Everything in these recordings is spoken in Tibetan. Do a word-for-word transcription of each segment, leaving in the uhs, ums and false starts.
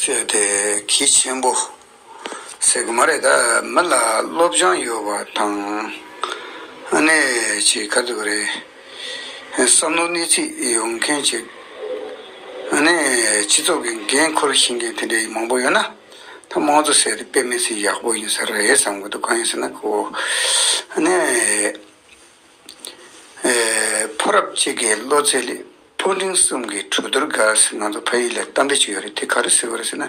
ཟེར་དེ་གལ་ཆེན་པོ་ཟེར་གི་མ་རེད། ད་མི་ལ་སློབ་སྦྱོང་ཡོད་པ་དང་། ཨ་ནི་ཅིག་ག་ཚོད་རེད། བསམ་བློ་གནས་ཚད་ཡོད་མཁན་ཅིག་ཨ་ནི་སྤྱི་ཚོགས་ཀྱི་འགན་འཁུར་ཤེས་མཁན་དེ་འདྲའི་མང་པོ་ཡོད་ན། ད་དམངས་གཙོ་ཟེར་དེ་དཔེ་མི་སྲིད་ཡག་པོ་ཡིན་ས་རེད་བསམ་གི་འདུག་གང་ཡིན་ཟེར་ན་ཁོ་ཨ་ནི། ཨེ། ཕོ་རབ་གཅིག་གི་བློ་རྩེ་ལས་ཕོ་འབྲིང་གསུམ་གྱི་གྲོས་བསྡུར་དགའ་ཟེར། ང་ཚོ་ཕ་ཡུལ་ལ་གཏམ་དཔེ་ཅིག་ཡོད་རེད། དེ་ག་རེ་ཟེར་བ་རེད་ཟེར་ན།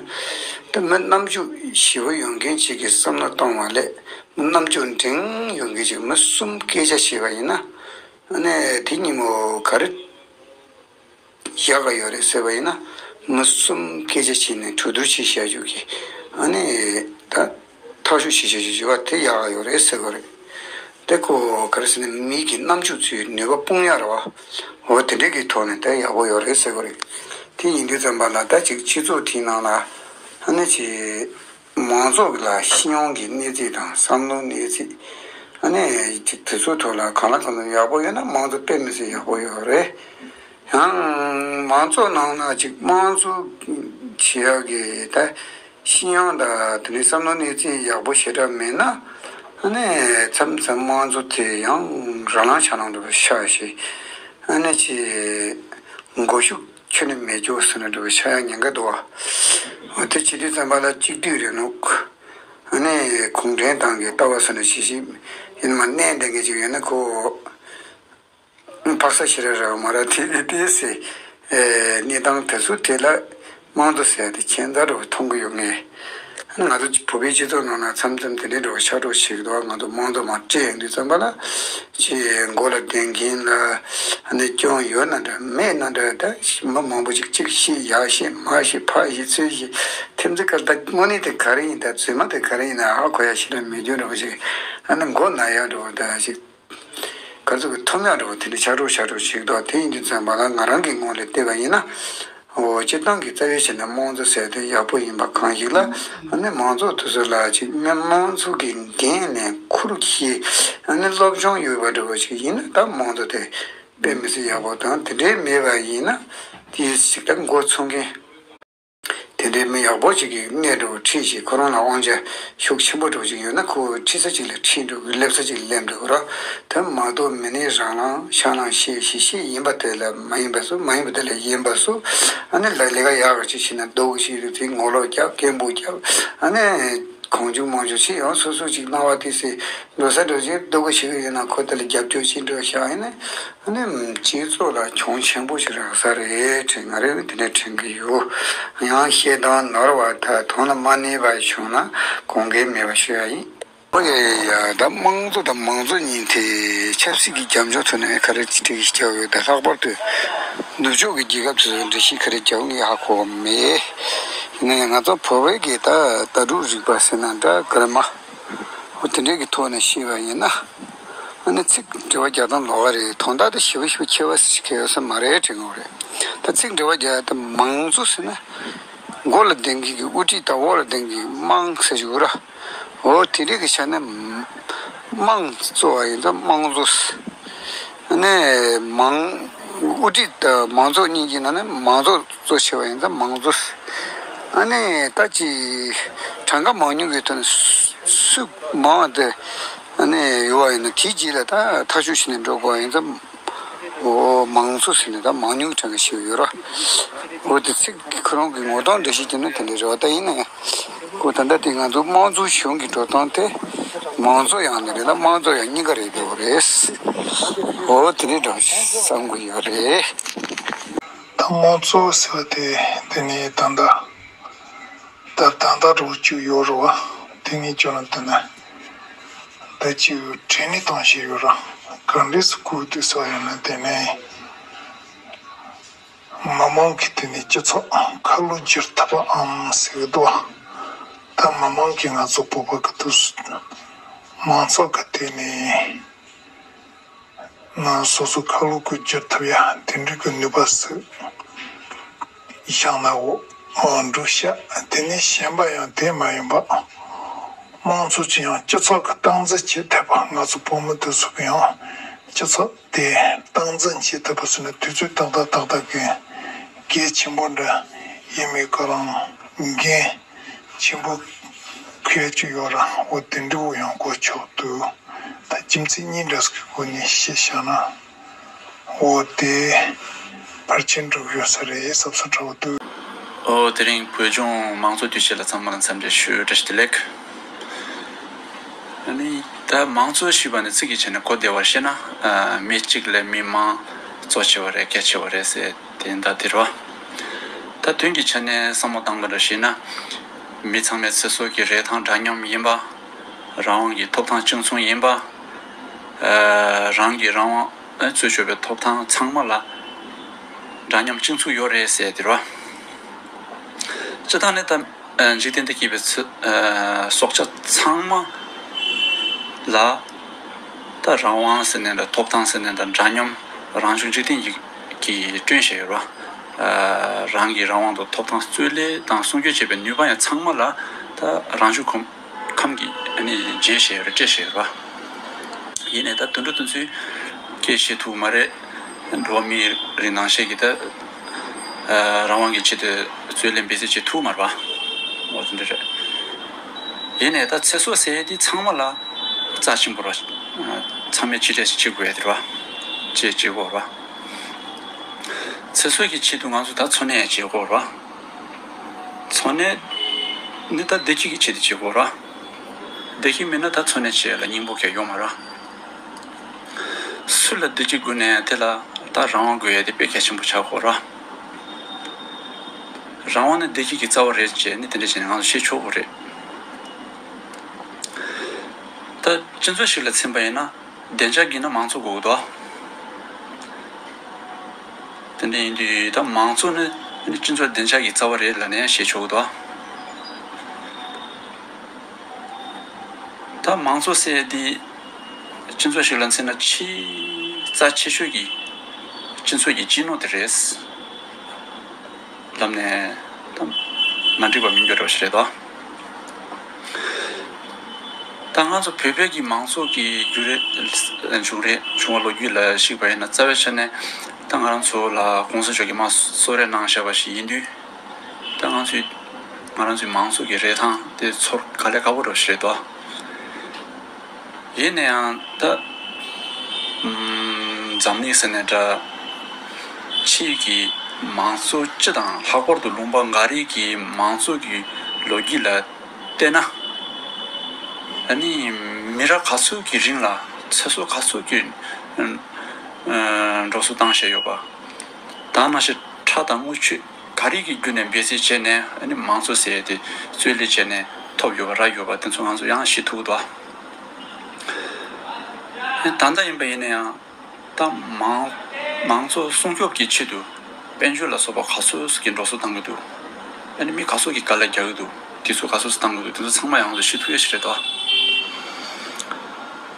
ད་མི་རྣམ་དཔྱོད་ཞེ་པོ་ཡོད་མཁན་ཅིག་གིས་བསམ་བློ་གཏོང་བ་ལས། མི་རྣམ་དཔྱོད་འབྲིང་ཡོད་མཁན་ཅིག་མི་གསུམ་སྐད་ཆ་བཤད་པ་ཡིན་ན། ཨ་ནི་དེ་གཉིས་པོ་ག་རེ་ཡག་ག་ཡོད་རེད་ཟེར་བ་ཡིན་ན། མི་གསུམ་སྐད་ཆ་བྱས་ནས་གྲོས་བསྡུར་བྱེད་བྱ་རྒྱུ་གི་ཨ་ནི་ད་ཐག་གཅོད་བྱེད་བྱ་རྒྱུ་བྱེད་པ་དེ་ཡག་ག་ཡོད་རེད་ཟེར་བ་རེད། དེ་ཁོ་ག་རེ་ཟེར་ན་མི་གི་རྣམ་དཔྱོད་ཚོའི་ནུས་པ་སྤུངས་ཡག་རེད་བ། འོ་དེ་འདྲས་ཀྱི་ཐོག་ནས་དེ་ཡག་པོ་ཡོད་རེད་ཟེར་བ་རེད། དེ་ཡིན་དུས་ཙམ་པ་ལ་ད་ཅིག་སྤྱི་ཚོགས་དེའི་ནང་ལ་ཨ་ནི་ཅིག་མང་ཚོགས་ལ་ཤེས་ཡོན་གྱི་གནས་ཚད་དང་བསམ་བློ་གནས་ཚད། ཨ་ནི་དེ་ཚོའི་ཐོག་ལ་གང་ལ་གང་འཚམ་ཡག་པོ་ཡོད་ན་མང་གཙོ་དཔེ་མི་སྲིད་ཡག་པོ་ཡོད་རེད། ཡང་མང་ཚོགས་ནང་ན་ཅིག་དམངས་གཙོ་བྱེད་ཡག་གི་ད་ཤེས་ཡོན་དང་དེ་ནས་བསམ་བློ་གནས་ཚད་ཡག་པོ་ཞེ་དྲག་མེད་ན། ཨ་ནི་མཚམས་མཚམས་དམངས་གཙོ་དེ་ཡང་རང་ལང་ཆ་ལང་འདྲ་པོ་ཆགས་ཤིང་། ཨ་ནི་ཅིག་མགོ་གཞུག་ཁྱོན་ནས་མེད་འགྱོ་ཟེར་ན་འདྲ་པོ་ཆགས་ཡག་ཉེན་ཁ་འདུག་བ། འོ་དེ་བྱེད་དུས་ཙམ་པ་ལ་གཅིག་སྡུད་རེད་ནོ། ཨ་ནི་གུང་ཁྲན་ཏང་གི་ལྟ་བ་ཟེར་ན་ཞི་ཞི་ཡིན་མ་གནས་འདྲ་མཁན་ཅིག་ཡོད་ན་ཁོ་འཕག་ས་ཞེ་དྲག་རེད་བ། མ་ར་དེ་དེ་དེ་སེ་གནས་སྟངས་དེ་ཚོ་དེ་ལ་དམངས་གཙོ་ཟེར་ཡག་དེ་ཁྱད་མཚར་རུ་མཐོང་གི་ཡོད་ངེས། ང་ཚོ་བོད་པའི་སྤྱི་ཚོགས་ནང་ན་མཚམས་མཚམས་དེ་འདྲའི་འགྲོ་བ་ཤ་གྲོགས་བྱེད་ཀྱི་འདུག་ང་ཚོ་དམངས་གཙོ་མར་སྤྲད་ཡོང་དུས་ཙམ་པ་ལ་ཅིག་མགོ་ལ་ལྡན་མཁན་ལ་ཨ་ནི་སྐྱོན་ཡོད་ན་འདྲ་མེད་ན་འདྲ། ད་མི་མང་པོ་ཅིག་གཅིག་བཤད་ཡག་བཤད་མ་བཤད་ཕར་བཤད་ཚུར་བཤད། ཐེམ་ཚེ་ཀར་ད་དངོས་གནས་དེ་ག་རེ་ཡིན། ད་རྫུན་མ་དེ་ག་རེ་ཡིན་ན་ཧ་གོ་ཡག་ཞེ་དྲག་མེད་རྒྱུ་འདྲ་པོ་ཞིག་ཨ་ནི་མགོ་ན་ཡག་འདྲ་པོ་ད་ཞིག་ག་ཚོད་ཀྱི་ཐོབ་ཡག་འདྲ་པོ་དེ་འདྲ་ཆགས་འགྲོ་ཆགས་འགྲོ་བྱེད་ཀྱི་འདུག་དེ་ཡིན་དུས་ཙམ་པ་ལ་ང་རང་གི་ངོས་ལ་བལྟས་པ་ཡིན་ན། འོ་སྤྱིར་བཏང་གི་རྩ་བའི་ཆ་ནས་དམངས་གཙོ་ཟེར་དེ་ཡག་པོ་ཡིན་པ་གང་ཞིག་ལ། ཨ་ནི་མང་ཚོགས་དེ་ཚོ་ལ་ཅིག་མི་མང་ཚོགས་ཀྱི་འགན་ནས་འཁུར་ཤེས། ཨ་ནི་སློབ་སྦྱོང་ཡོད་པ་འདྲ་པོ་ཞིག་ཡིན་ན་ད་དམངས་གཙོ་དེ་དཔེ་མི་སྲིད་ཡག་པོ་དང་། དེ་འདྲའི་མེད་པ་ཡིན་ན་དེ་ཞིག་ད་མགོ་ཚོས་མཁན། དེ་འདྲའི་མི་ཡག་པོ་ཅིག་གིས་གནས་འགྲོ་ཁྲིད་ཅིག་ཁོ་རང་ལ་དབང་ཆ་ཤུགས་ཆེན་པོ་འགྲོ་ཅིག་ཡོད་ན་ཁོ་ཁྲིད་ས་ཅིག་ལ་ཁྲིད་འགྲོ་གི། སླེབས་ས་ཅིག་ལ་སླེབས་འགྲོ་གི་ར། དེ་མ་གཏོགས་མི་ནི་རང་ལང་ཤ་ལང་བཤད་ཤེས་ཤེས་ཡིན་པ་དེ་ལ་མ་ཡིན་པ་བཟོ། མ་ཡིན་པ་དེ་ལ་ཡིན་པ་བཟོ། ཨ་ནི་ལ་ལས་ཀ་ཡག་ག་ཅིག་བྱེད་ན་སྡུག་ག་ཅིག་རེད། དེ་ངོ་ལོག་རྒྱབ་སྐད་འབོད་རྒྱབ། ཨ་ནི་གང་བྱུང་མང་བྱུང་བྱེད་ཡང་སོ་སོ་ཅིག་སྣང་བ་དེ་སེ་འགྲོ་ས་འགྲོ་ཅིག་སྡུག་ག་བྱེད་གི་ཡོད་ན་ཁོ་དེ་ལ་རྒྱབ་སྐྱོར་བྱེད་འགྲོ་ཤག་ཡིན་ན། ཨ་ནི་སྤྱི་ཚོགས་ལ་གྱོང་ཆེན་པོ་ཞིག་རག་ས་རེད་དྲན། ང་རེ་བས་དེ་འདྲ་དྲན་གི་ཡོད། ཡང་བཤད་སྟངས་ནོར་བ་དང་དོན་ལ་མ་གནས་པ་བྱུང་ན་དགོངས་འགལ་མེད་པ་ཞུ་ཡ་ཡིན། ཨོ་ཡ་ཡ་ཡ། ད་དམངས་གཙོ་དང་མང་གཙོ་གཉིས་དེ་ཆབ་སྲིད་ཀྱི་རྒྱབ་ལྗོངས་ཐོག་ནས་ག་རེ་ཅིག་བྲིས་ཀྱི་བྱ་བ་ཡོད། ད་ལྷག་པར་དུ་ནུབ་ཕྱོགས་ཀྱི་རྒྱལ་ཁབ་དེ་ཚོ་འགྲེལ་བཤད་ག་རེ་རྒྱག་ངས་ཧ་གོ་བ་མེད། ཡིན་ན་ཡང་ང་ཚོ་བོད་པའི་གི་ད་ལྟ་གྲུབ་རིག་པ་ཟེར་ན་འདྲ་ག་རེ་མ། འོ་དེ་འདྲའི་གི་ཐོག་ནས་བཤད་པ་ཡིན་ན། ཨ་ནི་ཚིག་འགྲེལ་པ་རྒྱག་སྟངས་ལོགས་ཀ་རེད། དོན་དག་དེ་ཞེ་པོ་ཞེ་པོ་ཁྱད་པར་ཞིག་ཡོད་ས་མ་རེད་དྲན་གི་རེད། ད་ཚིག་འགྲེལ་པ་རྒྱག་ཡ་དེ་མང་གཙོ་ཟེར་ན། མགོ་ལ་ལྡན་མཁན་གྱི་དབུ་ཁྲིད་དང་འོག་ལ་ལྡན་མཁན་གྱི་དམངས་ཟེར་རྒྱུ་ར། འོ་དེ་འདྲའི་གི་ཆ་ནས་དམངས་གཙོ་བ་ཡིན་ཙང་དམངས་གཙོ། ཨ་ནི་མང་དབུ་ཁྲིད་དང་མང་ཚོགས་གཉིས་ཀྱི་ནང་ནས་མང་ཚོགས་གཙོ་ཆེ་བ་ཡིན་ཙང་དམངས་གཙོ། ཨ་ནི་ད་ཅི་གྲངས་ཀ་མང་ཉུང་གི་ཐོག་ནས་སུ་མང་བ་དེ་ཨ་ནི་ཡོད་པ་ཡིན་ན་དེའི་རྗེས་ལ་ད་ཐག་གཅོད་བྱས་ནས་འགྲོ་དགོས་པ་ཡིན་ཙང་། འོ་མང་གཙོ་ཟེར་ནས་ད་མང་ཉུང་གྲངས་ཀ་ཞིག་ཡོད་ར། འོ་དེ་ཚིག་ཁོ་རང་གི་ངོ་གདོང་འགྲེལ་བཤད་བྱས་ན་དེ་འདྲ་རེད་བ། ད་ཡིན་ན་ཡང་ཁོ་ད་ལྟ་དེ་ང་ཚོ་དམངས་གཙོ་གཞུང་གི་འགྲོ་སྟངས་དེ་མང་གཙོ་ཡང་ནི་རེད་ད་དམངས་གཙོ་ཡང་གཉིས་ཀ་རེད་འདུག་རེད། འོ་དེ་འདྲའི་འདྲ་བ་ཞིག་བསམ་གྱི་ཡོད་རེད། ད་དམངས་གཙོ་ཟེར་བ་དེ་དེ་ནི་ད་ལྟ་ད་ད་ལྟ་འགྲོ་བཅུག་ཡོད་རེད་བ། དེ་ནི་ཁྱོད་རང་ལྟ་ན་ད་ཅིག་དྲན་ནས་བཏང་བཞིན་ཡོད་ར། ག་འདྲས་སུ་བཀོད་འདུག་ཟེར་བ་ཡིན་ན་དེ་ནི། མི་མང་གི་དེ་ནས་སྤྱི་ཚོགས་ཁ་ལོ་བསྒྱུར་ཐུབ་པའམ་ཟེར་གི་འདུག་ད་མི་མང་གིས་ང་ཚོ་བོད་པ་གི་དུས་སུ་མང་ཚོགས་ཀྱི་དེ་ནས་ང་སོ་སོ་ཁ་ལོ་གི་བསྒྱུར་ཐུབ་ཡ་དེ་འདྲ་གི་ནུས་པ་ཟིག་བཞག་ན་འོ་འགྲོ་ཤག་དེ་ནས་གཞན་པ་ཡང་དེ་མ་ཡིན་པ་དམངས་གཙོ་ཅི་ཡང་སྤྱི་ཚོགས་ཀྱི་སྟངས་འཛིན་བྱེད་ཐུབ་པ། ང་ཚོ་བོད་མི་དེ་ཚོ་གི་ཡང་སྤྱི་ཚོགས་དེ་སྟངས་འཛིན་བྱེད་ཐུབ་པ་ཟེར་ན་དུས་ཚོད་ཏག་ཏག་ཏག་ཏག་གི་གལ་ཆེན་པོ་འདྲ་ཡིན་མེད་ཁོ་རང་ འགན་ཆེན་པོ་གལ་ཆེ་ཡོད་ར། འོ་དེ་འདྲ་བོ་ཡང་གོ་ཆོག་འདུག་ད་ཁྱིམ་མཚེས་གཉིས་འདྲ་ཟིག་གི་སྒོ་ནས་བཤད་བཞག་ན། འོ་དེ་ཕལ་ཆེར་འགྲུབ་ཡོད་ས་རེད་བསམ་ས་འདྲ་བོ་འདུག་འོ་དེ་རིང་བོད་ལྗོངས་མང་གཙོ་དུས་ཆེན་ལ་ཚང་མ་ལ་འཚམས་འདྲི་ཞུ། བཀྲ་ཤིས་བདེ་ལེགས། ཨ་ནི་ད་མང་གཙོ་ཞེས་པ་ནི་ཚིག་གི་ཆ་ནས་གོ་བདེ་བར་བཤད་ན། ཨ། མི་གཅིག་ལས་མི་མང་གཙོ་ཆེ་བ་རེད། གལ་ཆེ་བ་རེད་ཟེར་དེ་འདྲ་དེ་རེད་བ། ད་དོན་གྱི་ཆ་ནས་བསམ་བློ་བཏང་པ་འདྲ་བྱས་ན། མི་ཚང་མའི་ཚེ་སྲོག་གི་རེ་ཐང་འདྲ་མཉམ་ཡིན་པ། རང་དབང་གི་ཐོབ་ཐང་གཅིག་མཚུངས་ཡིན་པ། ཨ། རང་གི་རང་དབང་རྩོད་ཆོག་པའི་ཐོབ་ཐང་ཚང་མ་ལ་འདྲ་མཉམ་གཅིག་མཚུངས་ཡོད་རེད་ཟེར་དེ་རེད་བ། སྤྱིར་བཏང་ནས་ད། ཨ། འཇིག་རྟེན་འདི་སྐྱིད་པའི་ཚེ། ཨ། སྲོག་ཆགས་ཚང་མ་ལ་ད་རང་དབང་ཟེར་ནས་འདྲ། ཐོབ་ཐང་ཟེར་ནས་འདྲ། འདྲ་མཉམ་རང་བྱུང་འཇིག་རྟེན་གྱི་གི་སྐྱོན་བཤད་ཡོད་ར། ཨ། རང་གི་རང་དབང་དང་ཐོབ་ཐང་རྩོད་ལེན་དང་སྲུང་སྐྱོབ་བྱེད་པའི་ནུས་པ་ཡང་ཚང་མ་ལ་ད་རང་བྱུང་ཁམས་ཁམས་ཀྱིས་ཨ་ནི་བརྗེ་བཞག་ཡོད་རེད། སྤྲད་བཞག་ཡོད་ར། ཡིན་ནའི་ད་དུད་འགྲོ་དེ་ཚོས་སྐད་བཤད་ཐུབ་མ་རེད། འགྲོ་བ་མིའི་རིགས་ནང་བཞིན་གྱི་ད། ཨ། རང་དབང་གི་ཆེད་དུ་རྩོད་ལེན་འབད་བརྩོན་བྱེད་ཐུབ་མ་རེད་པ། འོ་དེ་འདྲ་རེད། ཡིན་ནའི་ད་ཚེ་སྲོག་ཟེར་ཡས་དེ་ཚང་མ་ལ་རྩ་ཆེན་པོ་རེད། ཚང་མས་གཅིག་སྒྲིལ་ཞིག་བྱེད་དགོས་ཡ་དེ་རེད་པ། བྱེད་བྱེད་དགོས་རེད་པ། ཚེ་སྲོག་གི་ཆེད་དུ་ང་ཚོ་ད་འཚོ་གནས་བྱེད་དགོས་རེད་པ། འཚོ་གནས་ནི་ད་བདེ་སྐྱིད་ཀྱི་ཆེད་དུ་བྱེད་དགོས་རེད་པ། བདེ་སྐྱིད་མེད་ན་ད་འཚོ་གནས་བྱེད་ཡ་ལ་སྙིང་པོ་གང་ཡང་ཡོད་མ་རེད། སུ་ལ་བདེ་སྐྱིད་དགོས་ནའི་དེ་ལ་ད་རང་དབང་དགོས་ཡ་དེ་དཔེ་གལ་ཆེན་པོ་ཆགས་ཀྱི་ཡོད་རེད། རང་དབང་ནི་བདེ་སྐྱིད་ཀྱི་རྩ་བ་རེད་ཅེས་ནི་དེ་འདྲ་བྱས་ནས་ང་ཚོས་བཤད་ཆོག་གི་རེད། ད་སྤྱི་ཚོགས་ཤིག་ལ་ཕྱིན་པ་ཡིན་ན་བདེ་འཇགས་ཀྱི་ན་མང་གཙོ་དགོས་ཀྱི་འདུག་དེ་འདྲ་ཡིན་དུས་ད་མང་གཙོ་ནི་སྤྱི་ཚོགས་བདེ་འཇགས་ཀྱི་རྩ་བ་རེད་ལབ་ནས་བཤད་ཆོག་གི་འདུག་ད་མང་གཙོ་ཟེར་ཡ་དེ་སྤྱི་ཚོགས་ཤིག་ལ་མཚོན་ན་ཆེས་རྩ་ཆེ་ཤོས་ཀྱི་སྤྱི་ཚོགས་ཀྱི་སྤྱི་ནོར་དེ་རེད་ལབ་ནས་ད་མ་འགྲིག་པ་མི་འགྱུར་བ་ཞིག་རེད་དོ། ད་ང་ཚོ་བོད་པའི་གི་མང་གཙོ་གི་རྒྱུ་རེད། བྱུང་རེད། བྱུང་བ་ལོ་རྒྱུས་ལ་གཞིགས་པ་ཡིན་ན་རྩ་བའི་ཆ་ནས་ད་ང་རང་ཚོ་ལ་གོང་ས་མཆོག་གིས་མར་གསོལ་རས་གནང་བཞག་པ་ཞིག་ཡིན་དུས། ད་ང་ཚོའི་ང་རང་ཚོའི་མང་གཙོ་གི་རེ་ཐང་དེ་ཚོར་དཀའ་ལས་ཁག་པོ་རེད་པ་ཞིག་རེད་དོ། ཡིན་ན་ཡང་ད་འཛམ་གླིང་ཟེར་ནའི་འདྲ། ཕྱིའི་གི་མང་གཙོ་སྤྱི་དང་ལྷག་པར་དུ་ལུང་པ་འགའ་རེའི་གི་མང་གཙོ་གི་ལོ་རྒྱུས་ལ་བལྟས་ན། ཨ་ནི་མི་རབས་ག་ཚོད་ཀྱི་རིང་ལ་ཚེ་སྲོག་ག་ཚོད་ཀྱི་འགྲོ་སོང་བཏང་བཞག་ཡོད་པ། ད་ནང་བཞིན་ཁྲག་དང་རྔུལ་ཆུ་ག་རེ་གི་བརྒྱུད་ནས་འབད་བརྩོན་བྱས་ནས་ཨ་ནི་མང་གཙོ་ཟེར་ཡས་དེ་རྩོད་ལེན་བྱས་ནས་ཐོབ་ཡོད་པ་རག་ཡོད་པ་དེ་ཚོ་ང་ཚོ་ཡང་ཤེས་ཐུབ་འདུག་ད་ལྟ་ཡིན་པ་ཡིན་ན་ཡང་ད་མང་མང་གཙོ་སྲུང་སྐྱོབ་ཀྱི་ཆེད་དུ་དཔལ་འབྱོར་ལ་སོགས་པ་ག་ཚོད་ཀྱི་འགྲོ་སོང་བཏང་གི་འདུག་ཨ་ནི་མི་ག་ཚོད་ཀྱི་དཀའ་ལས་རྒྱག་གི་འདུག་དེ་ཚོ་ག་ཚོད་བཏང་གི་འདུག་དེ་ཚོ་ཚང་མ་ཡང་ང་ཚོ་ཤེས་ཐུབ་ཡས་ཞིག་རེད་དོ།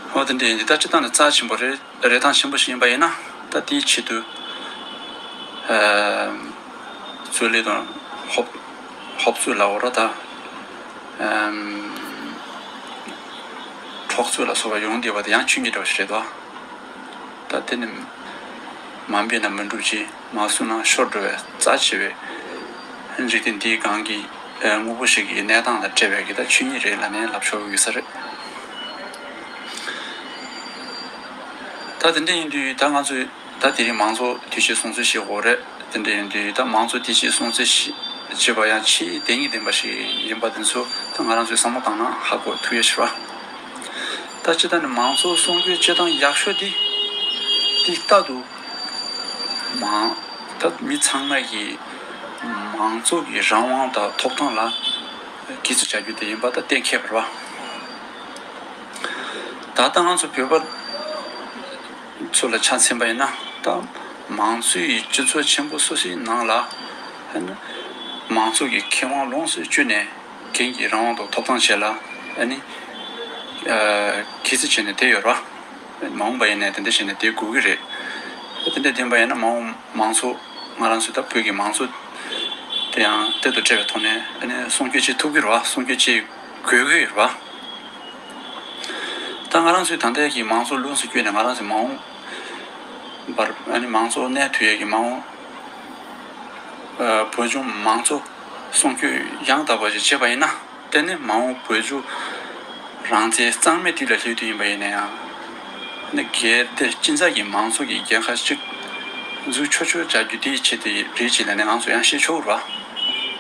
འོ་དེ་འདྲ་ཡིན་དུས་ད་སྤྱིར་བཏང་ནས་རྩ་ཆེན་པོ་རེད། རེ་ཐང་ཆེན་པོ་ཞིག་ཡིན་པ་ཡིན་ན་ད་དེའི་ཆེད་དུ་ཨ་རྩོད་ལེན་དང་ཧོབ་ཧོབ་རྩོད་ལབ་དགོས་རེད་ད། ཨམ་འཕྲོག་རྩོད་ལ་སོགས་པ་ཡོང་བསྡད་པ་དེ་ཡང་ཆོས་ཉིད་འདྲ་བ་ཞིག་རེད་དོ། ད་དེ་ནི་མ་འབད་ན་མི་འགྲུབ་ཅིང་མ་བསྲུངས་ན་ཤོར་འགྲོ་བའི་རྩ་ཆེ་བའི་འཇིག་རྟེན་འདིའི་སྒང་གི་དངོས་པོ་ཞིག་གི་གནས་སྟངས་དང་འབྲེལ་བའི་གི་ད་ཆོས་ཉིད་རེད་ལབ་ནས་ལབ་ཆོག་གི་ས་རེད། ད་དེ་འདྲ་ཡིན་དུས་ད་ང་ཚོས་ད་དེ་རིང་མང་གཙོ་དུས་ཆེན་སྲུང་བརྩི་བྱེད་དགོས་རེད། དེ་འདྲ་ཡིན་དུས་ད་མང་གཙོ་དུས་ཆེན་སྲུང་བརྩི་བྱེད་པ་ཡང་ཆེས་དོན་སྙིང་ལྡན་པ་ཞིག་ཡིན་པ་དེ་ཚོ་ད་ང་རང་ཚོས་བསམ་བློ་བཏང་ན་ཧ་གོ་ཐུབ་ཡ་ཞིག་རེད། ད་སྤྱིར་བཏང་ནས་མང་གཙོ་སྲུང་སྐྱོབ་བྱེད་སྟངས་ཡག་ཤོས་དེ་དེ་ལྟ་དུ་མང་ད་མི་ཚང་མ་གིས་མང་གཙོ་གི་རང་དབང་དང་ཐོབ་ཐང་ལ་གུས་བརྩི་བྱ་རྒྱུ་དེ་ཡིན་པ་ད་གཏན་འཁེལ་བ་རེད་བ། ད་ལྟ་ང་ཚོ་བོད་པ་ཚོ་ལ་ཆ་མཚོན་པ་ཡིན་ན་ད་མང་གཙོའི་སྤྱི་ཚོགས་ཆེན་པོ་སོ་སོའི་ནང་ལ་ཨ་ནི་མང་གཙོ་གི་ཁེ་དབང་ལོངས་སུ་སྤྱོད་ནས་གང་གི་རང་དབང་དང་ཐོབ་ཐང་བཅས་ལ་ཨ་ནི་ཨ་གུས་བརྩི་བྱས་ནས་བསྡད་ཡོད་རེད་བ། མ་འོངས་པ་ཡིན་ནའི་དེ་འདྲ་བྱས་ནས་བསྡད་དགོས་ཀྱི་རེད། དེ་འདྲ་བསྟན་པ་ཡིན་ན་མ་འོངས་མང་གཙོ་ང་རང་ཚོའི་ད་བོད་ཀྱི་མང་གཙོ་དེ་ཡང་གཏན་དུ་འབྲེལ་བའི་ཐོག་ནས་ཨ་ནི་སྲུང་སྐྱོབ་བྱེད་ཐུབ་ཀྱི་རེད་བ། སྲུང་སྐྱོབ་བྱེད་དགོས་ཀྱི་ཡོད་རེད་བ། ད་ང་རང་ཚོའི་ད་ལྟའི་གི་མང་གཙོ་ལོངས་སུ་སྤྱོད་ནས་ང་རང་ཚོའི་མ་འོངས་པར་ཨ་ནི་མང་གཙོ་གནས་ཐུབ་ཡས་ཀྱི་མ་འོངས་ཨ་བོད་ལྗོངས་མང་གཙོ་ གསུང་སྐྱོང་ཡང་དག་པ་ཞིག་བྱས་པ་ཡིན་ན། དེ་ནི་མ་འོངས་བོད་ལྗོངས་རང་བཙན་གཙང་མའི་དུས་ལ་སླེབས་དུས་ཡིན་པ་ཡིན་ན་ཡང་། ནི་སྒེར་སྡེ་སྤྱི་ཚོགས་ཀྱི་མང་ཚོགས་ཀྱི་རྒྱལ་ཁ་ཅིག་འཛུགས་ཆོག་ཆོག་བྱ་རྒྱུ་དེའི་ཆེད་དུ་རེད་ཅེས་ལ་ནི་ང་ཚོ་ཡང་བཤད་ཆོག་རེད་བ།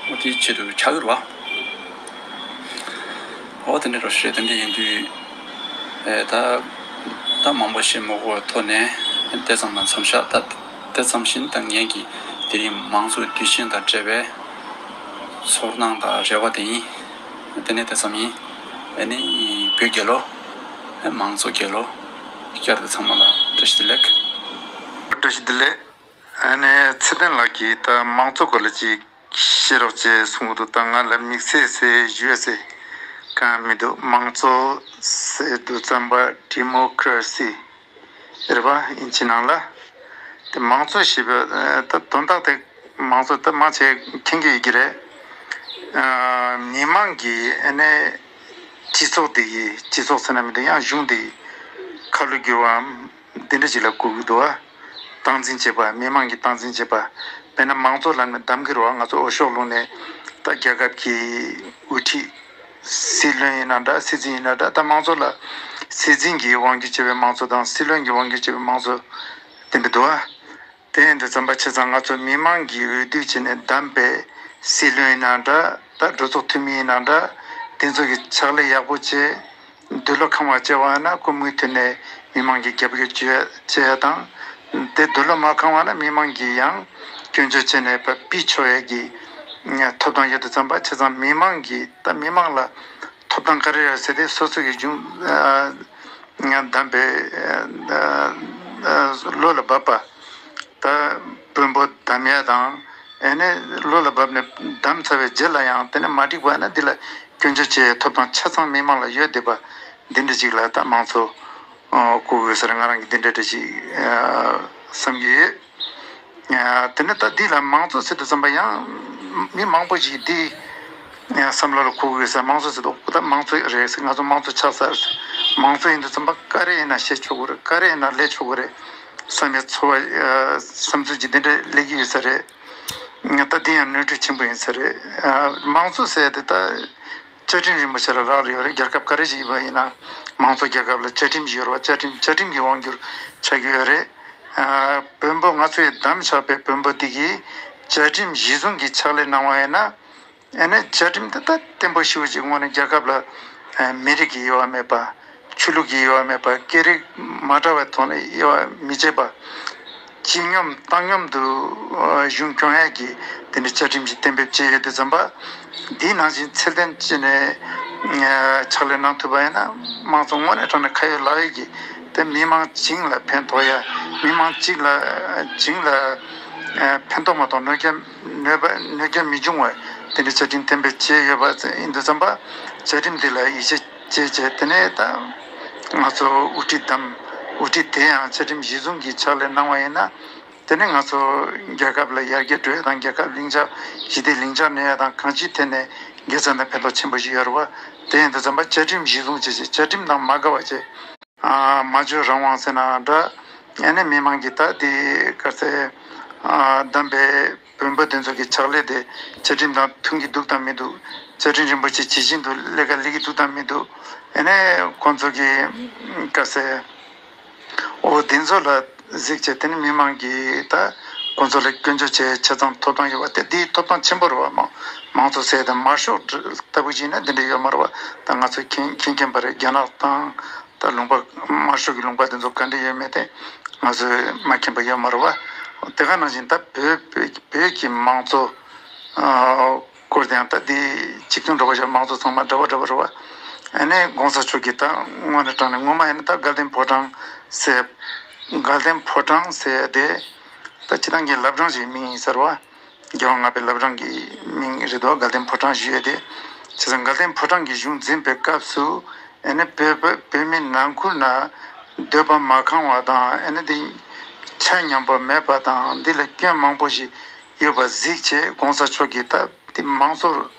འོ་དེའི་ཆེད་དུ་ཆགས་ཀྱི་རེད་བ། འོ་དེ་འདྲ་རོ་ཞེས་དེ་འདྲ་ཡིན་དུས། ཨེ་ད་ད་མང་པོ་བཤད་མ་དགོས་པའི་ཐོག་ནས་དེ་ཙམ་ལ་མཚམས་བཞག་ད་དེ་ཙམ་བཞིན་ད་ངེད་ཀྱི་དེ་རིང་མང་གཙོའི་དུས་ཆེན་དང་འབྲེལ་བའི་ཚོར་སྣང་དང་རེ་བ་དེ་ཡིན། དེ་ནས་དེ་ཙམ་ཡིན། ཨེ་ནི་བོད་རྒྱལ་ལོ། ཨེ་མང་གཙོ་རྒྱལ་ལོ། བསྐྱར་དུ་ཚང་མ་ལ་བཀྲ་ཤིས་བདེ་ལེགས། བཀྲ་ཤིས་བདེ་ལེགས། ཨ་ནི་ཚེ་བརྟན་ལགས་ཀྱིས་ད་མང་གཙོ་སྐོར་ལ་ཅིག་བཤད་རོགས་ཅེས་གསུངས་འདུག་ད་ང་ལ་དམིགས་བསལ་ཟེར་ཞུ་ཡ་ཟེར་གང་མི་འདུག་མང་གཙོ་ཟེར་དུས་ཙམ་པ་ཌི་མོ་ཀ་ར་སི་རེད་པ། ཨིན་ཇི་ནང་ལ། དེ་མང་གཙོ་ཞེས་པ་ད་དོན་དག་དེ་མང་གཙོ་ད་མང་ཆེ་མཁྱེན་གྱི་ཡོད་ཀྱི་རེད། ཨ་མི་མང་གི་ཨ་ནི་སྤྱི་ཚོགས་དེ་ཡི་སྤྱི་ཚོགས་ཟེར་ན་མི་འདུག་ཡང་གཞུང་དེ་ཡི་ཁ་ལོ་བསྒྱུར་བའམ། དེ་འདྲ་ཅིག་ལ་གོ་གི་འདུག་བ། སྟངས་འཛིན་བྱེད་པ། མི་མང་གིས་སྟངས་འཛིན་བྱེད་པ། དཔེར་ན་མང་གཙོ་ལབ་ནས་གདམ་གྱི་རེད་བ། ང་ཚོ་འོས་ཤོག་བླུགས་ནས་ད་རྒྱལ་ཁབ་ཀྱི་དབུ་ཁྲིད་སྲིད་བློན་ཡིན་ན་འདྲ། སྲིད་འཛིན་ཡིན་ན་འདྲ། ད་མང་གཙོ་ལ་སྲིད་འཛིན་གྱིས་དབང་སྒྱུར་བྱེད་པའི་མང་གཙོ་དང་སྲིད་བློན་གྱིས་དབང་སྒྱུར་བྱེད་པའི་མང་གཙོ་དེ་འདྲ་འདུག་བ། དེ་ཡིན་དུས་ཙམ་པ་བྱས་ཙང་ང་ཚོ་མི་མང་གིས་འོས་བསྡུ་བྱས་ནས་བདམས་པའི་སྲིད་བློན་ཡིན་ན་འདྲ། ད་གྲོས་ཚོགས་འཐུས་མི་ཡིན་ན་འདྲ། དེ་ཚོ་གི་ཕྱག་ལས་ཡག་པོ་བྱས། འདོད་བློ་ཁེངས་པ་བྱས་པ་ཡིན་ན་སྐུ་མུ་མཐུད་ནས་མི་མང་གི་རྒྱབ་སྐྱོར་བྱེད་བྱེད་ཡ་དང་། དེ་འདོད་བློ་མ་ཁེངས་པ་ན་མི་མང་གིས་ཡང་སྐྱོན་བརྗོད་བྱས་ནས་ཕར་ཕུད་ཆོག་ཡས་ཀྱི་ཐོབ་ཐང་ཡོད་དུས་ཙམ་པ་བྱས་ཙང་མི་མང་གིས་ད་མི་མང་ལ་ཐོབ་ཐང་ག་རེ་ཡོད་ཟེར་ཏེ་སོ་སོ་གི་གཞུང་བདམས་པའི་བློ་ལ་བབས་པ། ད་དཔོན་པོ་བདམས་ཡ་དང་། ཨེ་ནས་བློ་ལ་བབས་ནས་བདམས་ཚར་བའི་རྗེས་ལ་ཡང་དེ་ནས་མ་འགྲིག་པ་ཡིན་ན་འདི་ལ་སྐྱོན་བརྗོད་བྱེད་ཡའི་ཐོབ་ཐང་ཆ་ཚང་མི་མང་ལ་ཡོད་བསྡད་པ་འདི་འདྲ་ཅིག་ལ་ད་མང་གཙོ་བཀུར་དགོས་ཟེར་ང་རང་གིས་འདི་འདྲ་འདྲ་ཅིག་བསམ་གྱི་ཡོད། དེ་ནས་ད་འདི་ལ་མང་གཙོ་ཟེར་དུས་ཙམ་པ་ཡང་མི་མང་པོ་ཞིག་འདི་བསམ་བློ་ལ་འཁོར་དགོས་ཟེར། མང་གཙོ་ཟེར་དུས་ད་མང་གཙོ་རེད་ཟེར། ང་ཚོ་མང་གཙོ་ཆགས་ཚར་ཟེར། མང་གཙོ་ཡིན་དུས་ཙམ་པ་ག་རེ་ཡིན་ན་བཤད་ཆོག་གི་རེད། ག་རེ་ཡིན་ན་ལས་ཆོག་གི་རེད་བསམ་པའི་ཚོར་བ་བསམ་ཚུལ་ཅིག་འདི་འདྲ་སླེབས་ཀྱི་ཡོད་ས་རེད། ད་འདི་ཡང་ནོར་འཁྲུལ་ཆེན་པོ་ཡིན་ས་རེད། མང་གཙོ་ཟེར་དེ་ད་བཅའ་ཁྲིམས་རིན་པོ་ཆེ་ལ་རག་ལས་ཡོད་རེད། རྒྱལ་ཁབ་ག་རེ་ཞིག་ཡིན་པ་ཡིན་ན་མང་གཙོ་རྒྱལ་ཁབ་ལ་བཅའ་ཁྲིམས་ཤིག་ཡོད་རེད་བ། བཅའ་ཁྲིམས་བཅའ་ཁྲིམས་ཀྱི་དབང་སྒྱུར་བྱ་རྒྱུ་ཡོད་རེད། ཨ་དཔོན་པོ་ང་ཚོས་བདམས་ཆགས་པའི་དཔོན་པོ་དེ་གིས་བཅའ་ཁྲིམས་གཞི་བཟུང་གི་ཕྱག་ལས་གནང་བ་ཡིན་ན། ཨ་ནི་བཅའ་ཁྲིམས་དེ་ད་བརྟན་པོ་ཞེ་པོ་ཅིག་དངོས་གནས་རྒྱལ་ཁབ་ལ་ཨ་མི་རིགས་ཀྱི་དབྱེ་བ་མེད་པ། ཆོས་ལུགས་ཀྱི་དབྱེ་བ་མེད་པ། སྐད་རིགས་མ་འདྲ་བའི་ཐོག་ནས་དབྱེ་བ་མི་འབྱེད་པ། སྤྱི་སྙོམས་བཏང་སྙོམས་དུ་ཨ་གཞུང་སྐྱོང་ཡས་ཀྱི་དེ་འདྲའི་བཅའ་ཁྲིམས་ཤིག་གཏན་འབེབས་བྱས་ཡོད་དུས་ཙམ་པ། འདིའི་ནང་བཞིན་ཚད་ལྡན་བྱས་ནས་ཨ་ཕྱག་ལས་གནང་ཐུབ་པ་ཡིན་ན་དམངས་གཙོ་དངོས་གནས་དྲང་གནས་ཁ་ཡོད་ལག་ཡོད་ཀྱི་དེ་མི་མང་བྱིངས་ལ་ཕན་ཐོགས་ཡ། མི་མང་གཅིག་ལ་བྱིངས་ལ་ཨ་ཕན་ཐོགས་མ་གཏོགས་གནོད་སྐྱོན་གནོད་པ་གནོད་སྐྱོན་མི་འབྱུང་བ་དེ་འདྲའི་བཅའ་ཁྲིམས་གཏན་འབེབས་བྱས་ཡོད་པ་ཡིན་དུས་ཙམ་པ། བཅའ་ཁྲིམས་འདི་ལ་ཡིད་ཆེས་བྱས་བྱས་དེ་ནས་ད་ང་ཚོ་དབུ་ཁྲིད་བདམས། དབུ་ཁྲིད་དེ་ཡང་བཅའ་ཁྲིམས་གཞི་བཟུང་གི་ཕྱག་ལས་གནང་བ་ཡིན་ན། དེ་ནས་ང་ཚོ་རྒྱལ་ཁབ་ལ་ཡར་རྒྱས་འགྲོ་ཡ་དང་། རྒྱལ་ཁབ་ལྷིང་འཇགས་ཞི་བདེ་ལྷིང་འཇགས་གནས་ཡ་དང་། གང་ཅིའི་ཐད་ནས་དགེ་མཚན་དང་ཕན་ཐོགས་ཆེན་པོ་ཞིག་ཡོད་རེད་བ། དེ་ཡིན་དུས་ཙམ་པ་བཅའ་ཁྲིམས་གཞི་བཟུང་བྱས་བྱས། བཅའ་ཁྲིམས་དང་མ་འགལ་བ་བྱས། ཨ་སྨྲ་བརྗོད་རང་དབང་ཟེར་ན་འདྲ། ཨ་ནི་མི་མང་གིས་ད་དེ་ག་ཚད་ཨ་བདམས་པའི་བོན་པོ་དེ་ཚོ་གི་ཕྱག་ལས་དེ་བཅའ་ཁྲིམས་དང་མཐུན་གྱི་འདུག་དང་མི་འདུག་བཅའ་ཁྲིམས་རིན་པོ་ཆེ་ཇི་བཞིན་དུ་ལས་ཀ་ལས་ཀྱི་འདུག་དང་མི་འདུག་ཨ་ནི་ཁོང་ཚོ་གི་ག་ཚད། འོ་དེ་ཚོ་ལ་གཟིགས་བྱས། དེ་ནི་མི་མང་གིས་ད་ཁོང་ཚོ་ལ་སྐྱོན་བརྗོད་བྱེད་ཆ་ཚང་ཐོབ་ཐང་ཡོད་པ་དེ་འདིའི་ཐོབ་ཐང་ཆེན་པོ་རེད་བ། མང་མང་གཙོ་ཟེར་དེ་དམར་ཤོག་ལྟ་བུ་ཞིག་ན་འདི་འདྲ་ཡོད་མ་རེད་བ། ད་ང་ཚོས་མཁྱེན་མཁྱེན་མཁྱེན་པ་རེད། རྒྱ་ནག་དང་ད་ལུང་པ་དམར་ཤོག་གི་ལུང་པ་དེ་ཚོ་ག་འདྲ་ཡོད་མེད་དེ་ང་ཚོས་མ་མཁྱེན་པ་ཡོད་མ་རེད་བ། དེ་ག་ནང་བཞིན་ད་བོད་བོད་བོད་ཀྱི་མང་གཙོ་ཨ། སྐོར་དེ་ཡང་ད་འདི་གཅིག་མཐུན་འགྲོ་བ་ཞིག་མང་གཙོ་ཚང་མ་འདྲ་བ་འདྲ་བ་རེད་བ། ཨ་ནི་གོང་ས་མཆོག་གིས་ད་དངོས་གནས་དྲང་གནས་ངོ་མ་ཡིན་ན་ད་དགའ་ལྡན་ཕོ་བྲང་ཟེར། དགའ་ལྡན་ཕོ་བྲང་ཟེར་དེ་ད་སྤྱིར་བཏང་གི་བླ་བྲང་ཞིག་མིང་ཡིན་ཟེར་བ། རྒྱལ་དབང་ལྔ་པའི་བླ་བྲང་གི་མིང་རེད་དོ། དགའ་ལྡན་ཕོ་བྲང་ཞུ་ཡས་དེ། བྱས་ཙང་དགའ་ལྡན་ཕོ་བྲང་གི་གཞུང་འཛིན་པའི་སྐབས་སུ་ཨ་ནི་བོད་བོད་བོད་མི་ནང་ཁུལ་ན་འདོད་པ་མ་ཁེངས་པ་དང་། ཨ་ནི་དེ་ཆ་མཉམ་པ་མེད་པ་དང་། འདི་ལ་སྐྱོན་མང་པོ་ཞིག་ཡོད་པ་གཟིགས་བྱས། གོང་ས་མཆོག་གིས་ད་དེ་མང་གཙོ་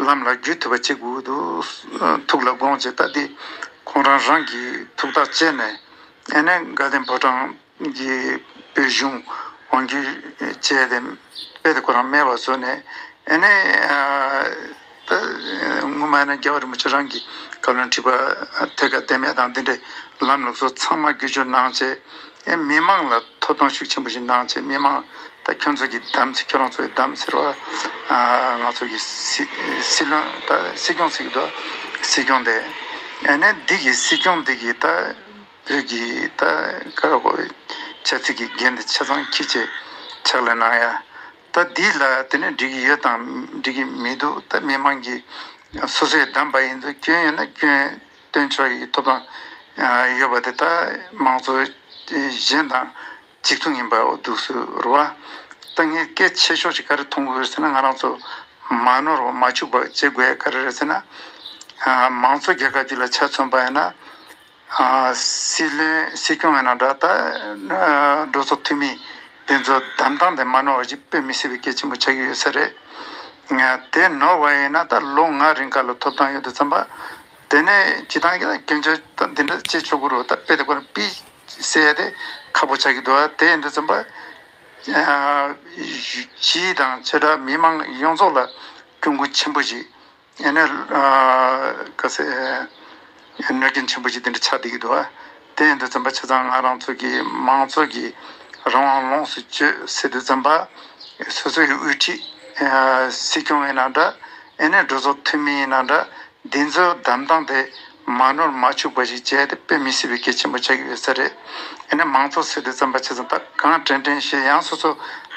ལམ་ལ་བསྒྱུར་ཐུབ་པ་བྱེད་དགོས་འདུག་ཐུགས་ལ་དགོངས་བྱས། ད་དེ་ཁོང་རང་རང་གིས་ཐུགས་ཐག་བཅད་ནས། ཨ་ནི་དགའ་ལྡན་ཕོ་བྲང་གི་བོད་གཞུང་དབང་སྒྱུར་བྱས་ཏེ་དཔེ་དེ་ཁོ་རང་མེད་པ་བཟོས་ནས། ཨ་ནི་ད་སྔོན་མ་ནས་རྒྱལ་བ་རིན་པོ་ཆེ་རང་གིས་བཀའ་བློན་ཁྲི་པ་ཐད་ཀར་བསྟེན་མེད་དང་འདི་འདྲའི་ལམ་ལུགས་སོགས་ཚང་མ་བསྒྱུར་བཅོས་གནང་བྱས། ཨེ་མི་མང་ལ་ཐོབ་ཐང་ཤུགས་ཆེན་པོ་ཞིག་གནང་བྱས། མི་མང་ད་ཁྱོད་ཚོ་གི་བདམས་ཟེར། ཁྱོད་རང་ཚོ་གི་བདམས་ཟེར་བ། ང་ཚོ་གི་སྲིད་སྲིད་བློན་ད་སྲིད་སྐྱོང་ཟེར་གི་འདུག་སྲིད་སྐྱོང་དེ་ཨ་ནི་འདི་གི་སྲིད་སྐྱོང་འདི་གི་ད་བོད་ཀྱི་ད་ག་རེ་གོ་ཆབ་སྲིད་ཀྱི་འགན་དེ་ཆ་ཚང་འཁྱེར་བྱས་ཕྱག་ལས་གནང་ཡ། ད་འདི་ལ་དེ་ནས་འགྲིག་གི་ཡོད་དང་འགྲིག་གི་མི་འདུག་ད་མི་མང་གིས་སོ་སོས་བདམས་པ་ཡིན་ཙང་སྐྱོན་ཡོད་ན་སྐྱོན་སྟོན་ཆོག་གི་ཐོབ་ཐང་ཡོད་པ་དེ་ད་མང་གཙོ་གཞན་དང་གཅིག་མཚུངས་ཡིན་པ་འོ་འདུག་སེ་རེད་བ། ད་ངས་གལ་ཆེ་ཤོས་ཤིག་ག་རེ་མཐོང་གི་ཡོད་ཟེར་ན། ང་རང་ཚོ་མ་ནོར་བ་མ་འཆུག་པ་བྱེད་དགོས་ཡ་ག་རེ་རེད་ཟེར་ན། མང་གཙོ་རྒྱལ་ཁབ་ཅིག་ལ་ཆ་མཚོན་པ་ཡིན་ན། སྲིད་བློན་སྲིད་སྐྱོང་ཡིན་ན་འདྲ། ད་གྲོས་ཚོགས་འཐུས་མི་དེ་ཚོ་བདམས་སྟངས་དེ་མ་ནོར་བ་ཞིག་དཔེ་མི་སྲིད་པའི་གལ་ཆེན་པོ་ཆགས་ཀྱི་ཡོད་ས་རེད། དེ་ནོར་བ་ཡིན་ན་ད་ལོ་ལྔ་རིང་ག་ལ་ཐོབ་ཐང་ཡོད་དུས་ཙམ་པ། དེ་ནས་སྤྱི་བཏང་གི་སྐྱོན་བརྗོད་ད་འདི་འདྲ་བྱེད་ཆོག་གི་རེད། ད་དཔེ་དེ་ཁོ་ན་ཕི་ཟེར་ཡ་དེ་ཁག་པོ་ཆགས་ཀྱི་འདུག་དེ་ཡིན་དུས་ཙམ་པ། སྤྱི་དང་བྱེ་བྲག་མི་མང་ཡོངས་རྫོགས་ལ་གྱོང་གུན་ཆེན་པོ་ཞིག་ཨ་ནི་ག་ཟེ་གནོད་སྐྱོན་ཆེན་པོ་ཞིག་དེ་འདྲ་ཆགས་བསྡད་ཀྱི་འདུག་དེ་ཡིན་དུས་ཙམ་པ་ཆ་ཚང་ང་རང་ཚོ་གི་མང་ཚོགས་ཀྱི་རང་དབང་ལོངས་སུ་སྤྱོད་ཟེར་དུས་ཙམ་པ། སོ་སོའི་དབུ་ཁྲིད་སྲིད་སྐྱོང་ཡིན་ན་འདྲ། ཨ་ནི་གྲོས་ཚོགས་འཐུས་མི་ཡིན་ན་འདྲ། འདི་ཚོའི་བདམས་སྟངས་དེ་མ་ནོར་མ་འཆུག་པ་ཞིག་བྱས་ཏེ་དཔེ་མི་སྲིད་པའི་གལ་ཆེན་པོ་ཆགས་ཀྱི་ཡོད་ས་རེད། ཨ་ནི་མང་གཙོ་ཟེར་དུས་ཙམ་པ་ཆ་ཚང་ད་གང་དྲན་དྲན་བཤད། ཡང་སོ་སོ་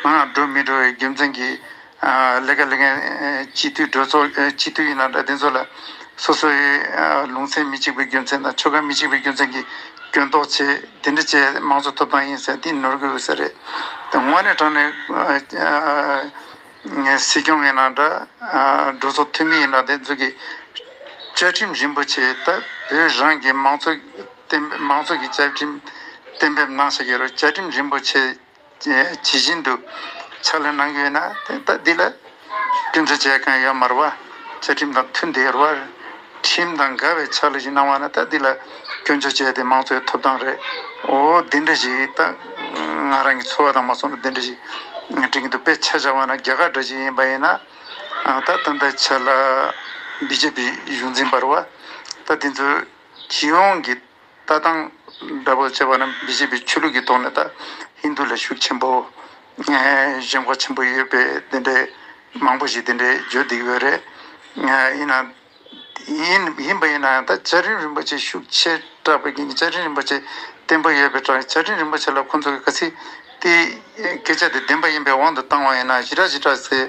ནང་ལ་འགྲོ་མི་འགྲོ་བའི་རྒྱུ་མཚན་གྱིས། ལས་ཀ་ལས་མཁན་སྤྱི་འཐུས་གྲོས་ཚོགས་སྤྱི་འཐུས་ཡིན་ན་འདྲ། དེ་ཚོ་ལ་སོ་སོའི་ལུང་ཚན་མི་གཅིག་པའི་རྒྱུ་མཚན་དང་ཆོལ་ཁ་མི་གཅིག་པའི་རྒྱུ་མཚན་གྱིས་སྐྱོན་འདོགས་བྱས། དེ་འདྲ་བྱས་མང་གཙོ་ཐོབ་ཐང་ཡིན་ཟེར་འདི་ནོར་གི་ཡོད་ས་རེད། དེ་དངོས་གནས་དྲང་གནས་སྲིད་སྐྱོང་ཡིན་ན་འདྲ། གྲོས་ཚོགས་འཐུས་མི་ཡིན་ན་དེ་ཚོ་གི་བཅའ་ཁྲིམས་རིན་པོ་ཆེ་ད་བོད་རང་གི་མང་གཙོ་གཏན་མང་གཙོ་གི་བཅའ་ཁྲིམས་གཏན་འབེབས་གནང་བཞག་གི་རེད། བཅའ་ཁྲིམས་རིན་པོ་ཆེ་ཇི་བཞིན་དུ་ཕྱག་ལས་གནང་གི་ཡོད་ན་དེ་ད་འདི་ལ་སྐྱོན་བརྗོད་བྱེད་མཁན་ཡོད་མ་རེད་བ། བཅའ་ཁྲིམས་དང་མཐུན་བསྡད་ཡོད་རེད་བ། ཁྲིམས་དང་འགལ་བའི་ཕྱག་ལས་ཤིག་གནང་བ་ན་ད་འདི་ལ་སྐྱོན་བརྗོད་བྱས་ཏེ་མང་གཙོའི་ཐོབ་ཐང་རེད། འོ་འདི་འདྲ་ཞིག་ད་ང་རང་གི་ཚོར་བ་དང་མ་སོང་ན་འདི་འདྲ་ཞིག་དྲན་གྱི་འདུག་དཔེ་ཆ་བཞག་པ་ན་རྒྱ་གར་འདྲ་ཞིག་ཡིན་པ་ཡིན་ན། ད་ད་ལྟ་ཆ་ལ་བི་ཇེ་པི་གཞུང་འཛིན་པ་རེད་བ། ད་འདི་ཚོའི་སྤྱི་ཡོངས་ཀྱི་ལྟ་སྟངས་འདྲ་པོ་བྱས་པ་ན་བི་ཇེ་པི་ཆོས་ལུགས་ཀྱི་ཐོག་ནས་ད་ཧིན་དུ་ལ་ཤུགས་ཆེན་པོ། ཨེ་ཞེན་ཁོག་ཆེན་པོ་ཡོད་པའི་དེ་འདྲའི་མང་པོ་ཞིག་དེ་འདྲའི་བརྗོད་བསྡད་ཡོད་རེད། ཨེ་ཡིན་ན་ཡིན་ཡིན་པ་ཡིན་ན་ཡང་ད་བཅའ་ཁྲིམས་རིན་པོ་ཆེ་ཤུགས་ཆེ་དྲགས་པའི་རྐྱེན་གྱིས། བཅའ་ཁྲིམས་རིན་པོ་ཆེ་བརྟན་པོ་ཡོད་པའི་དྲག་བཅའ་ཁྲིམས་རིན་པོ་ཆེ་ལ་ཁོང་ཚོ་གི་ག་ཚིག་དེ་སྐད་ཆ་དེ་བདེན་པ་ཡིན་པའི་དབང་དུ་བཏང་བ་ཡིན་ན་ཞེ་དྲག་ཞེ་དྲག་ཟེར་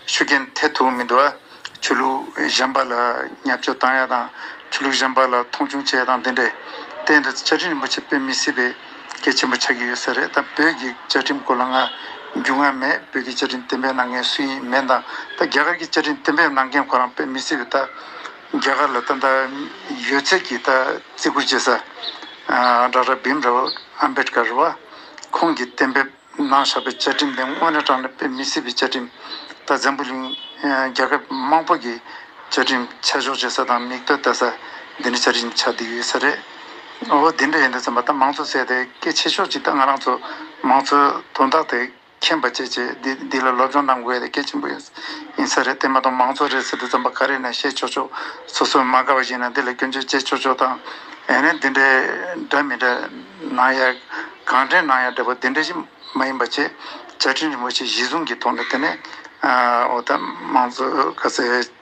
ཤུགས་རྐྱེན་ཐེབས་ཐུབ་མི་འདུག་ཨ། ཆོས་ལུགས་གཞན་པ་ལ་བརྙས་བཅོས་བཏང་ཡ་དང་ཆོས་ལུགས་གཞན་པ་ལ་མཐོང་ཆུང་བྱེད་ཡ་དང་དེ་འདྲས། དེ་འདི་བཅའ་ཁྲིམས་རིན་པོ་ཆེ་དཔེ་མི་སྲིད་པའི་གལ་ཆེན་པོ་ཆགས་ཀྱི་ཡོད་ས་རེད། ད་བོད་ཀྱི་བཅའ་ཁྲིམས་སྐོར་ལ་ང་རྒྱུས་མངའ་མེད། བོད་ཀྱི་བཅའ་ཁྲིམས་གཏན་འབེབས་གནང་མཁན་སུ་ཡིན་མིན་དང་། ད་རྒྱ་གར་གྱི་བཅའ་ཁྲིམས་གཏན་འབེབས་གནང་མཁན་ཁོ་རང་དཔེ་མི་སྲིད་པའི། ད་རྒྱ་གར་ལ་ད་ལྟ་ཡོད་ཚད་ཀྱི་ད་བརྩི་བཀུར་བྱེད་ས་ཌོག་ཊར་བྷིམ་རའོ་ཨམ་བེད་ཀར་རེད་བ། ཁོང་གིས་གཏན་འབེབས་གནང་བཞག་པའི་བཅའ་ཁྲིམས་དེ་དངོས་གནས་དྲང་གནས་དཔེ་མི་སྲིད་པའི་བཅའ་ཁྲིམས། ད་འཛམ་བུ་གླིང་རྒྱལ་ཁབ་མང་པོ་གི་བཅའ་ཁྲིམས་ཆ་འཇོག་བྱེད་ས་དང་མིག་ལྟོས་ལྟ་ས་འདི་འདྲ་བཅའ་ཁྲིམས་ཆགས་བསྡད་ཡོད་ས་རེད། འོ་འདི་འདྲ་ཡིན་དུས་ཙམ་པ་ད་མང་གཙོ་ཟེར་དེ་གལ་ཆེ་ཤོས་ཅིག་ད་ང་རང་ཚོ་མང་གཙོའི་དོན་དག་དེ་མཁྱེན་པ་བྱས་བྱས་འདི་འདི་ལ་སློབ་སྦྱོང་གནང་དགོས་ཡ་དེ་གལ་ཆེན་པོ་ཡིན་ཡིན་ས་རེད། དེ་མ་གཏོགས་མང་གཙོ་རེད་ཟེར་དུས་ཙམ་པ་ག་རེ་ཡིན་ན་བཤད་ཆོག་ཆོག་སོ་སོ་མ་དགའ་བ་ཞིག་ཡིན་ན་འདི་ལ་སྐྱོན་བརྗོད་བྱེད་ཆོག་ཆོག་དང་། ཨེ་ནས་འདི་འདྲའི་འདྲ་མི་འདྲ་གནང་ཡ་གང་དྲན་གནང་ཡ་འདྲ་པོ་འདི་འདྲ་ཞིག་མ་ཡིན་པ་བྱས། བཅའ་ཁྲིམས་རིན་པོ་ཆེ་གཞི་བཟུང་གི་ཐོག་ནས་དེ་ནས་འོ་ད་མང་གཙོ་ག་ཚད་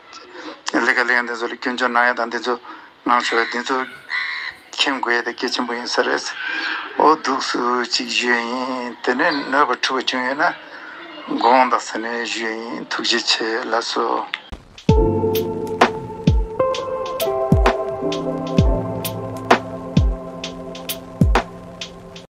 ལས་ཀ་ལས་ཡ་འདི་ཚོ་ལ་སྐྱོན་བརྗོད་གནང་ཡ་དང་འདི་ཚོ་གནང་ཆོག་ཡ་འདི་ཚོ་མཁྱེན་དགོས་ཡ་དེ་གལ་ཆེན་པོ་ཡིན་ས་རེད། འོ་འདུག་སུ་ཅིག་ཞུས་ཡིན། དེ་ནས་ནོར་བ་འཁྲུལ་བ་བྱུང་ཡོད་ན་དགོངས་དག་ཟེར་ནས་ཞུས་ཡིན། ཐུགས་རྗེ་ཆེ། ལགས་སོ།